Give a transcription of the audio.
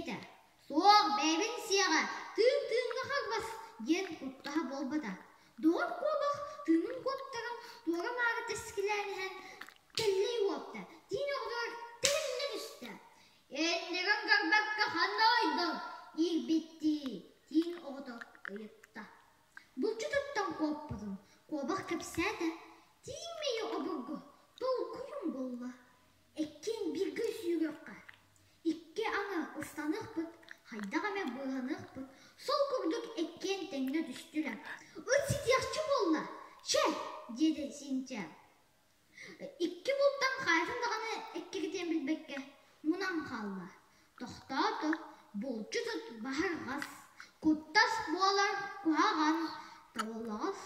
Диэтэ. Суох, бэйэбин сиэҕэ, тыын тыыҥҥа харбас диэн куттаһа буолбата. Доҕор куобах тыынын куоттаран туора-маары тэскилээн иһэн тэллэй уопта, тииҥ оҕотугар тэбиллэ түстэ. Иннигин көрбөккө ханна ойдоҥ? иирбиттии тииҥ оҕото ыйытта. Булчутуттан куоппутун куобах кэпсээтэ, тииҥ мэйи обургу толкуйум булла. Иккиэн бииргэ сүүрүөххэ, икки аҥы ыстаныахпыт, хайдах эмэ быыһаныахпыт, сол курдук иккиэн тэҥҥэ түстүлэр. Ыт ситиэхчэ буолла, чэ, диэтэ Синтия. Икки бултан хайатын даҕаны эккирэтиэн билбэккэ мунан хаалла. Тохтоото, булчут ыт баһырҕас, куттас буолар куһаҕан, тобуллаҕас.